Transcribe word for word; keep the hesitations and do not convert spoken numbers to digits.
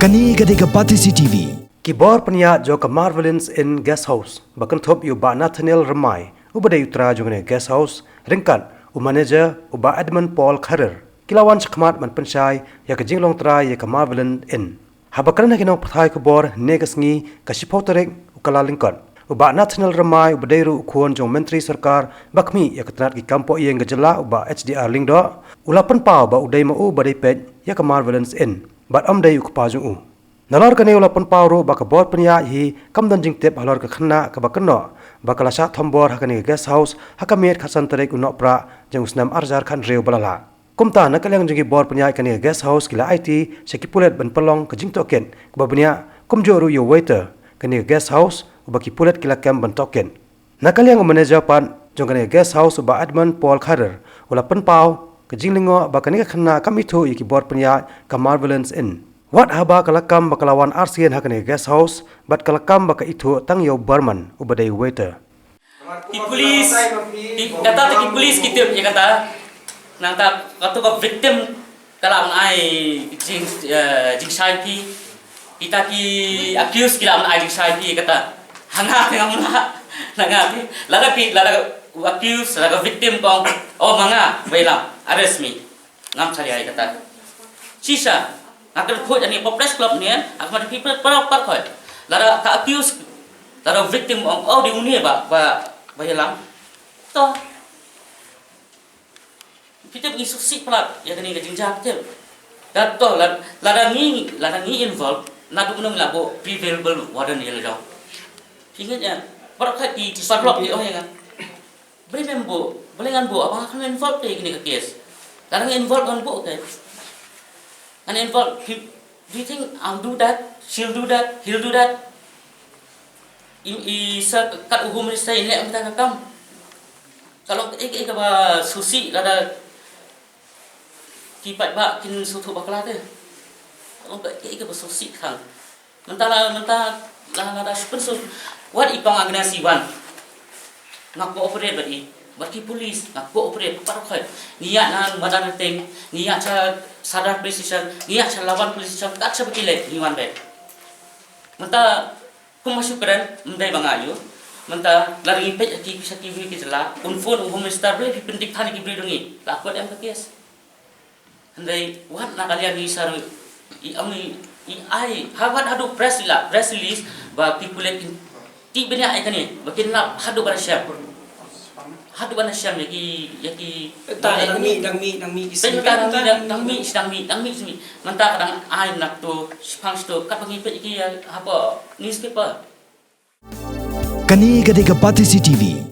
Kane ka dei ka Batesi T V. Ki bor pynïaid jong ka Marvelins Inn Guest House ba kynthup ïa u Bah Nathaniel Rymbai, uba dei u trai jong kane ka guest house, ryngkat u manager u Bah Edmund Paul Kharer, ki la wan shakhmat ban pynshai ïa ka jinglong trai ïa ka Marvelins Inn. Haba kren ha ki nongpathai khubor hynne ka sngi, ka shiphew tarik u Kyllalyngkot, u Bah Nathaniel Rymbai, uba dei ruh u khun jong u Myntri Sorkar ba khmih ïa ka tnat ki kam pohïing ka jylla, u Bah H D R Lyngdoh, u la pynpaw ba u dei ma u ba dei peit ïa ka Marvelins Inn bad ym dei u kpa jong u. Nalor kane u la pynpaw ruh ba ka bor pynïaid hi kam don jingtip halor ka khynnah kaba kynnoh ba ka la shah thombor ha kane ka guest house ha ka miet khatsan tarik u Nohprah jong u snem arhajar khathynriew ba la lah. Kumta, na ka liang jong ki bor pynïaid kane ka guest house ki la aiti sha ki pulit ban pynlong ka jingtohkit kaba bniah, kumjuh ruh ïa u waiter kane ka guest house uba ki pulit ki la kem ban tohkit. Na ka liang u manager pat jong kane ka guest house, u Bah Edmund Paul Kharer, u la pynpaw ka jinglyngngoh ba kane ka khynnah kam ithuh ïa ki bor pynïaid ka Marvelins Inn. Wat haba ka la kam ba ka la wan arsien ha kane ka guest house bad ka la kam ba ka ithuh tang ïa u barman uba dei u waiter. Ki pulis, ki, kata te ki pulis ki tip ïa kata. Nangta katu ka victim ka la ban ai jing, eh, jingshai phi. Kita ki accused ki la ban ai jingshai phi ïa kata. Ha nga te ngam lah. Na nga te, lada ki, lada u accused, lada ka victim ka ong, "Oh, ma nga, ba ïalam, arrest me." Ngam shai ïa kata. Shisha, nga kyrkhu ïa kane ha press club ne, ha khmat phi para para khoi. Lada ka accused, lada victim ong, "Oh, dei une ba, ba, ba ïalam." To. Phi tip ngi sngewsih palat ïa kane ka jingjia, phi tip. Lada to, lada, lada ngi, lada ngi involve, naduh mynno ngi la buh pre-available warrant ïa la jong. Phi ngeit ïa, para khoi ki, ki para khoi ki ong ïa nga. Balei mem buh, balei ngan buh, haba nga khlem involve te ïa kane ka case. Lada nga involve ngan buh te. Ngan involve, he, do you think I'll do that? She'll do that? He'll do that? I, i sa kat u Home Minister in leh mynta ka kam. Ka long kaei kaei kaba sngewsih lada ki paidbah kin sngewthuh bakla te. Ka long kaei kaei kaba sngewsih tang. Mynta la, mynta la, la da shu pynsuk. Wat i pang Agnes i wan. Nga cooperate bad i. Bad ki police, nga cooperate, para khoi. Ngi ïaid na Madan Rating, ngi ïaid sha Sadar Police Station, ngi ïaid sha Lawan Police Station, kat sha ba ki leit, ngi wan beit. Mynta, kumba shu kren, ym dei ba nga ïoh. Mynta, lada ngi peit ha ki, sha ki briew ki jylla, un phone u Home Minister, balei phi pyntip than ïa ki briew jong ngi. La kut em ka case. Hynrei wat na ka liang ngi sa ruh, i ong i, i ai, ha wat haduh press, i la press release ba ki pulit kin tip bniah ïa kane, ba kin lap haduh ban shem. Haduh ban shem ïa ki, ïa ki. Ta dang mih, dang mih, dang mih ki simi. Ta dang mih, dang, dang mih, dang mih, dang mih simi. Mynta ka dang ai na to, shipang shito, kat ba ngi peit ïa ki, ïa, hapoh newspaper. Kane ka dei ka Batesi T V.